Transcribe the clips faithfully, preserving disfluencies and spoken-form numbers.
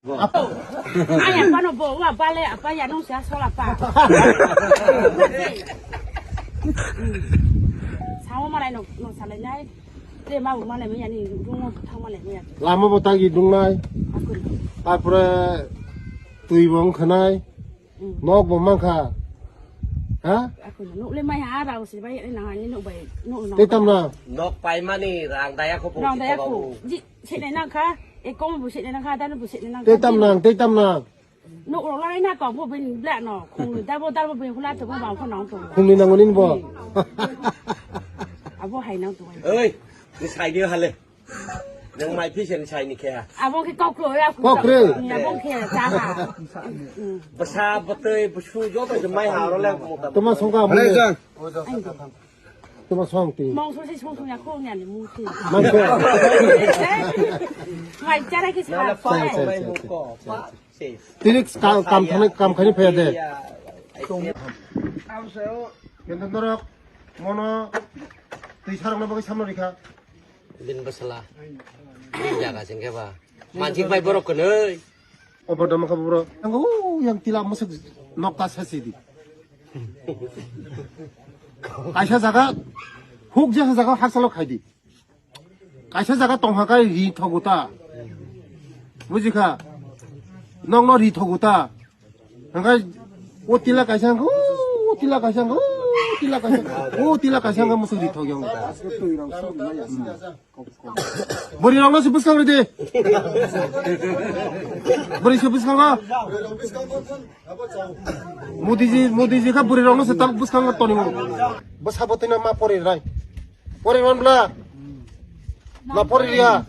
Ang ya pano bo wa bale apa ya nung sia sola pa. Sawo malai no no salai nai. Te ma bu malai maya ni rung thang malai maya. Lama bo tagi dungnai. Aku. Tapore twi bo wngkhanai. Hmm. Nok bo mankha. Ha? Aku nuk le mai ha ra usi bai na ni nuk bai nuk na. Te tam na. Nok paimani rang daya ko. Rang daya ko. Ji sene nang kha. E kong bu sene nang kha dan bu sene nang kha. Te tam nang, te tam nang. Nuk rok lai na kong bu bin bla no. Khung da bo da bo bin hula to ba ko nang to. Khung ni nang ni bo. Abo hai nang to. Oi. Ni sai ni hale. Nang mai phi sen sai ni khe ha. Abong khe kok klo ya. Kok kre. Ni abong khe cha ha. Basa batoi busu jo to mai ha ro le mo ta. Toma songka mo. Toma song ti. Mong so si song song ya ko nya ni mu ti. Mang ko. Ngai cha ra ki sa. Sai, sai, sai, sai. Tini kam, kam thani, kam khani phaya de. Kendo norok mono twi sarok na bagwi samno rikha. Bin bwsala. Bin jaga sing khe ba. Manjik bai borok kwnwi. Obo dama kha borok. Ang u yang tila musuk nokta sasi di. Kaisa jaga huk jasa jaga harsalo khai di. Kaisa jaga tongha kai ri thogu ta. Buji kha? Nokno ri thogu ta. Hingkhe o tila kaisa hingkhe, o tila kaisa hingkhe, o tila kaisa hingkhe, o tila kaisa hingkhe musuk ri thok yang. Bwrwi rokno se bwskang ridi. Bwrwi se bwskango. Modiji, Modiji kha bwrwi rokno se tabuk bwskango toni mo. Bwsa bwtwi no ma pori rai. Pori man bla. Ma pori ria.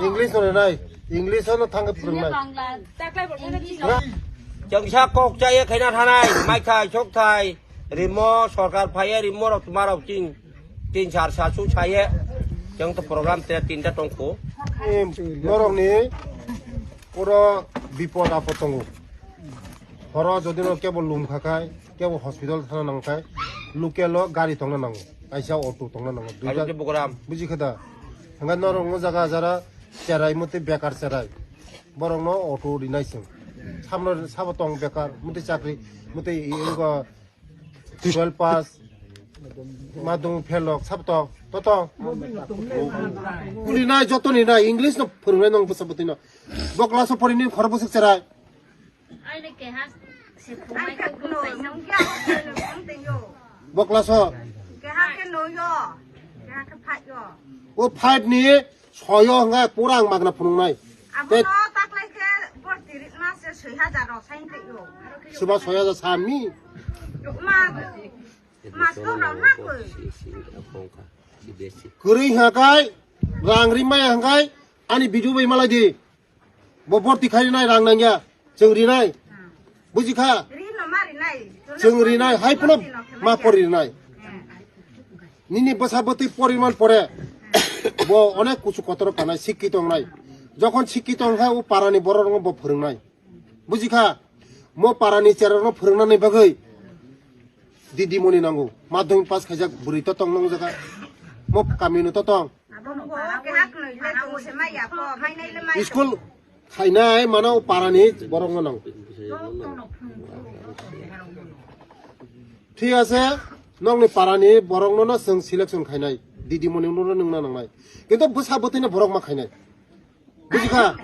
English no rai. English no thang phwrwng nai. Chengsa kok chaya khaina thanai, mai thai, sok thai, rimo, sorkar phaiya rimo rok tuma rok ching, tin char sa su chaya, cheng to program te tinta tongko. Norok ni puro bipod apod tongo. Horo jodi no kebo lum khakai, kebo hospital thana nangkai, local o gari tongna nango, kaisa auto tongna nango. Duita buji khada. Hingga norok no jaga jara cherai mute bekar cherai. Borok no auto rinai sing. Samno sabo tong bekar, mute chakri, mute i-, ingo twelve pass, madung phelok, sabo tong, to tong. Rinai joto rinai, English no phwrwngnai nong bwsa bwtwi no. Bo class o porini khoro bwswk cherai. Aini keha se khumai khe khum kaisa. Bo class o. Keha khe no yo. Keha khe five yo. O five ni soyo hwnga pura ang magna phunuknai. Abo no taklai khe borti ritma se soi hajar rok sain tei yo. Suba soi hajar sami. Ma, ma to rok na koi. Kwrwi hwnga kai, rang rimaya hwnga kai, ani video bai malai di. Bo borti khai rinai rang nangya, chwng rinai. Buji kha? Chwng rinai, hai phano ma pori rinai. Nini bwsa bwtwi pori man pore. Bo onek kuchu kotor kanai, sikki tongnai. Jokhon sikki tong kha, o parani borok rokno bo phwrwngnai. Buji kha? Mo parani cherarokno phwrwngnani bagwi didimoni nango. Madhyamik pass khaijak bwrwi to tong nang jaga. Mo kamino to tong. School khainai mano parani borok no nang. Thik ase, nokni parani borok no no chwng selection khainai, didimoni no nungna nangnai. Kintu bwsa bwtwi no borok ma khainai. Buji kha?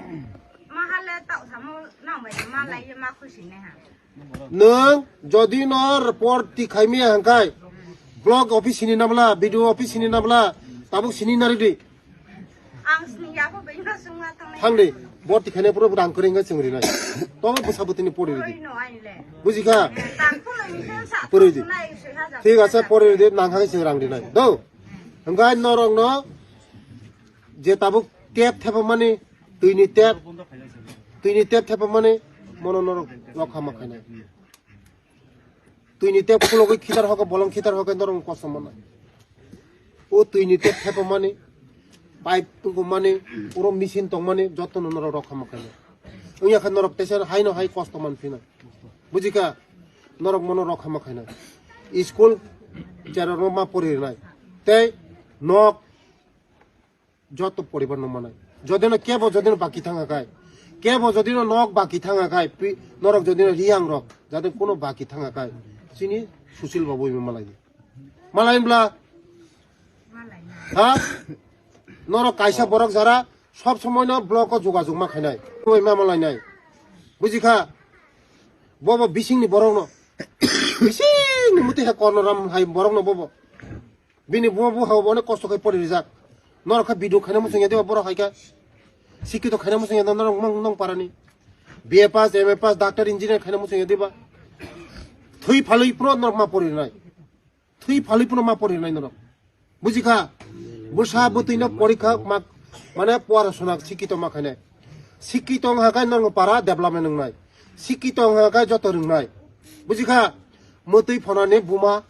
Nwng jodi no report ti khaimiya hangkai, block office ni nabla, B D O office ni nabla, tabuk sini naridi. Ang sini ya bo bai no sungma tong. Thangdi, borti khaina pura rang kwrwi wngkha chwng rinai. Tobo bwsa bwtwini pori ridi. Buji kha? Pori di. Thik ase, pori ridi, nang kha chwng rang rinai. Do. Hwnkhe norok no je tabuk tep thepa mani, twini tep, twini tep thepa mani, mono norok rokha ma khainai. Twini tep khulogwi khitar hoke, bolong khitar hoke norok kosto mannai. O twini tep thepa mani, pipe tungku mani, oro machine tong mani, joto no norok rokha ma khainai. Wngya khe norok teisa haino hai kosto man phinai. Buji kha? Norok mono rokha ma khainai. School cherarokno ma pori rinai. Tei nok joto poribar no manai. Jodino kebo jodino baki thanga kai, kebo jodino nok baki thanga kai, pi-, norok jodino riyang rok jate kuno baki thanga kai, chini Sushil babu imo malai di. Malai bla, ha? Norok kaisa borok jara sob somoi no block o jogajog ma khainai, oi ma malai nai, bujikha? Bobo bisingni borok no, bisingni muti ha Kornoram hai borok no bobo. Bini bo bo hao bo onek kosto khai pori rijak. Norok kha video khaina muchung ya diba borok hai kha. Sikito khaina muchung ya norok mong nong parani. B A pass, M A pass, doctor, engineer khaina muchung ya diba. Thui phalwi pro norok ma pori rinai. Thui phalwi pro ma pori rinai norok. Bujikha? Bwsa bwtwi no porikha ma, mane pora suna sikito ma khainai. Sikito wngkha khe norok para development wngnai. Sikito wngkha khe joto rwngnai. Bujikha? Mwtwi phonani buma,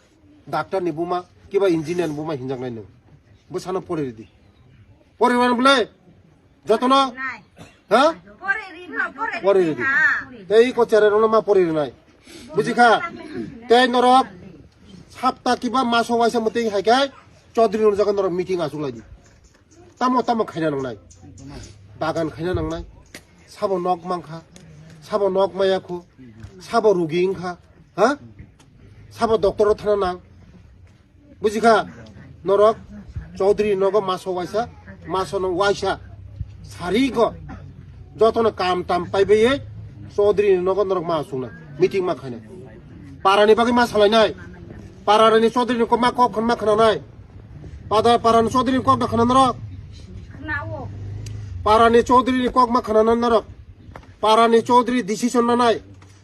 doctor ni buma, kiba engineer ni buma hinjaknai nwng. Bwsano pori ridi. Pori rwna bwle? Jotono? Nai. Ha? Pori rino, pori Pori ridi. Ridi. Tei ko cherai rwno ma pori rwnai. Bujikha? Tei norok sapta kiba maso waisa mwtwi hai khe Chaudhary rwno jaga norok meeting asuk lai di. Tamo tamo khaina nangnai. Bagan khaina nangnai. Sabo nok mankha. Sabo nok maya khu. Sabo rugi wngkha. Ha? Sabo doctor o thana nang. Bujikha? Norok Chaudhary nogo maso waisa, maso no waisa. Sarigo. Jotono kam tam paibai Chaudhary nogo norok ma sungna. Meeting ma khaina. Parani bagwi ma salainai. Parani Chaudhary ni kok ma kok khon ma khananai. Pada parani Chaudhary ni kok da khana norok. Parani Chaudhary ni kok ma khana norok. Parani Chaudhary decision nanai.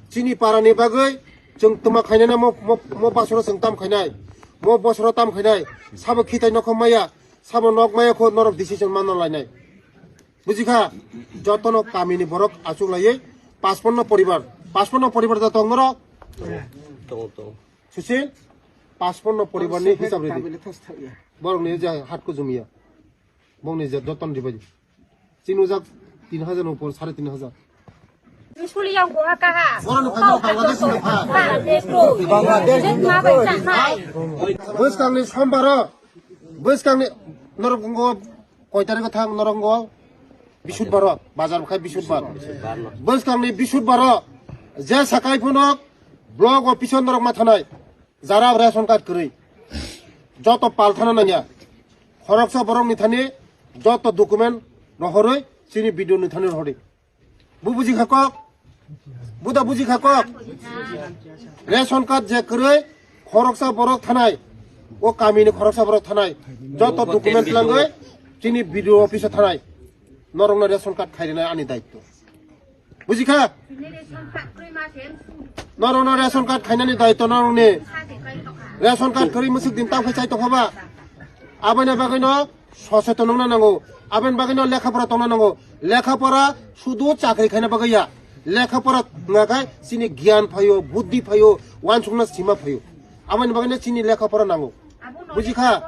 Chini parani bagwi chwng tuma khainai mo, mo, mo basoro chwng tam khainai. Mo bosoro tam khainai. Sabo khitai nokho maya. Sabo nok maya kho norok decision manna lainai. Bujikha? Jotono kamini borok achuk laiwi pachpanno poribar. Pachpanno poribar da tong norok? Tongo, tongo. Susil? Pachpanno poribarni hisab ridi. Borokni je hat ko jumiya. Bongni je joton ribai. Chini ujak tin hajar ni upor, sare tin hajar. Suli yang gua kaha. Borokni kaitor Bangladesh ni kha. Bangladesh ni kha. Bwskangni sombaro. Bwskangni norok ngo Koi tarikh o thang norok ngo? Bisudbar o, bazar khai bisudbar. Bwskangni bisudbar o, je sakai phunuk block office o norok ma thanai, jara ration card kwrwi, joto pal thana nangya. Khoroksa borok ni thani joto document rohorwi chini B D O ni thani rohorwi. Bu buji kha kok? Bu da buji kha kok? Ration card je kwrwi khoroksa borok thanai, o kamini khoroksa borok thanai, joto document langwi chini B D O office o thanai, norokno ration card khairinai ani daitto. Buji kha? Norokno ration card khainani daitto norokni. Ration card kwrwi mwswk din tamo khe chai tongkha ba? Aboni bagwino soseton wngna nango. Aboni bagwino lekha pora tongna nango. Lekha pora sudu chakri khaina bagwi ya. Lekha pora wngkha khe chini giyan phaio, buddhi phaio, uansukna sima phaio. Aboni bagwino chini lekha pora nango. Buji kha?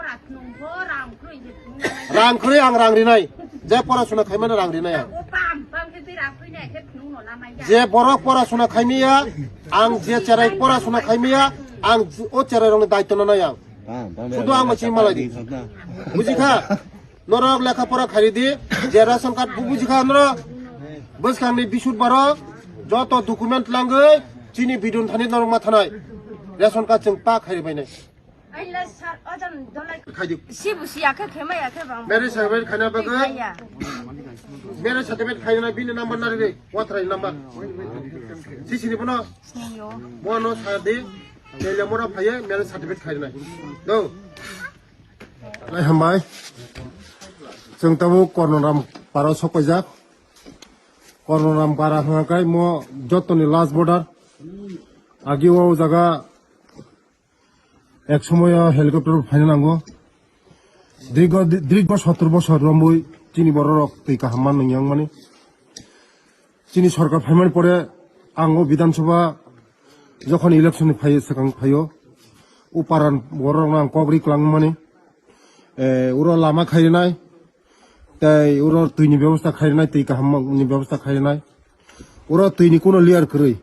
Rang kwrwi ang rang rinai. Je pora suna khaimano rang rinai ang. Je borok pora suna khaimiya, ang je cherai pora suna khaimiya, ang o cherai rokni daitto no nai ang. Sudu ang machine malai di. Buji kha? Norok lekha pora khairi di, je ration card bu buji kha norok. Bwskangni bisudbaro joto document langwi chini bidun thani norok ma thanai. Ration card chwng pa khairi bainai. Khaidi. Sibu siya khe khema ya khe bang. Marriage certificate khaina bagwi. Khaya. Marriage certificate khaina bini number nari re, watrai number. Sisini bono. Sini yo. Bono sadi. Tele mora phaye marriage certificate khaina. Do. Lai hambai. Chwng tabuk Kornoram para sokojak. Kornoram para hwnga kai mo jotoni last border. Agi o jaga ek somoyo helicopter phaina nango. Dirgo, dirgo sottor bosor romwi chini bororok twi kaham man nang yang mani. Chini sorkar phaimani pore ang o Bidhan Sabha jokhon election ni phaio, swkang phaio, o paran bororokno ang kok ri kwlangmani. Eh, uro lama khainai, tei uro twi ni bebosta khainai, twi kaham ni bebosta khainai. Uro twi ni kuno layer kwrwi.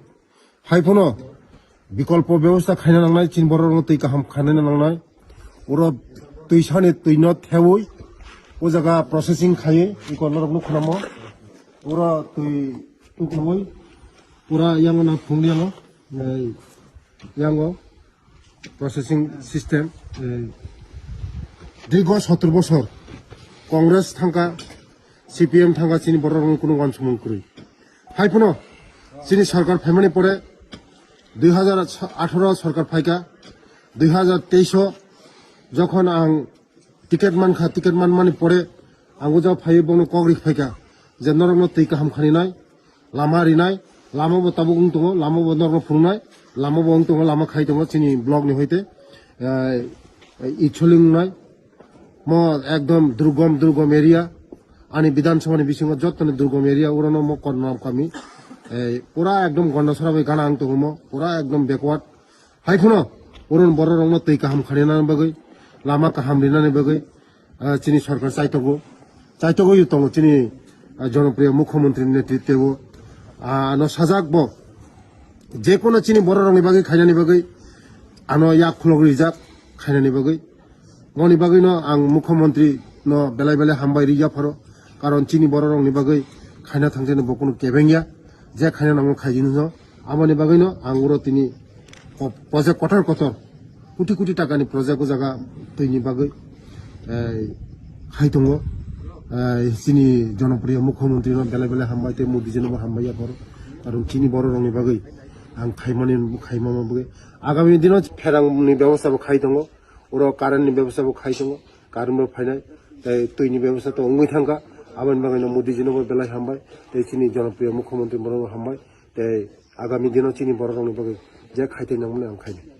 Hai phano bikolpo bebosta khaina nangnai, chini bororokno twi kaham khaina nangnai. Uro twi sani twi no thewi, O jaga processing khai, iko norok nukho namo. Oro twi tuklubui pura yango na phungdi yango, yango processing system. Dirgo sotor bosor Congress thangka, C P M thangka, chini borok rokno kunu wansukmung kwrwi. Hai phano chini sarkar phaimani pore dui hazar atharo sarkar phaika, dui hazar teis o jokhon ang ticket mankha, ticket manmani pore ang o jaga phaiwi bono kok ri phaika je norokno twi kaham khaninai, lama rinai, lama bo tabuk wng tongo, lama bo norokno phunuknai, lama bo wng tongo, lama khai tongo chini block ni hoite, eh, Ichholing wngnai. Mo ekdom durgom, durgom area. Ani Bidhan Sabha ni bisingo jottoni durgom area, urono mo Kornam kami. Eh, pura ekdom Gondasara bai gana ang tongo mo, pura ekdom backward. Hai phano, uron borok rokno twi kaham khainani bagwi, lama kaham rinani bagwi, ah, chini sarkar chaitogo. Chaitogo tongo chini, ah, jonopriyo mukhyamantri ni netritwo. Ah, ano sajak bo. Jekono chini borok rokni bagwi khainani bagwi, ano yak khulok rijak khainani bagwi. Moni bagwi no ang mukhyamantri no belai belai hambai ri yapharo. Karon chini borok rokni bagwi khaina thangcheno bo kunu kebeng ya. Je khaina nango khaijini no. Aboni bagwi no ang uro tini ko-, project kotor kotor, koti koti takani project o jaga twini bagwi, eh, khai tongo. Eh, chini jonopriyo mukhyamantri no belai belai hambai tei Modi ji no bo hambai yapharo. Karon chini borok rokni bagwi ang khaimani, khaimama bagwi. Agami dino pherang ni bebosta bo khai tongo. Oro current ni bebosta bo khai tongo, current bo phainai, tei twi ni bebosta to wngwi thangkha, aboni bagwi no Modi ji no bo belai hambai, tei chini jonopriyo mukhyamantri bono bo hambai, tei agami dino chini borok rokni bagwi je khai tei nangmani ang khainai.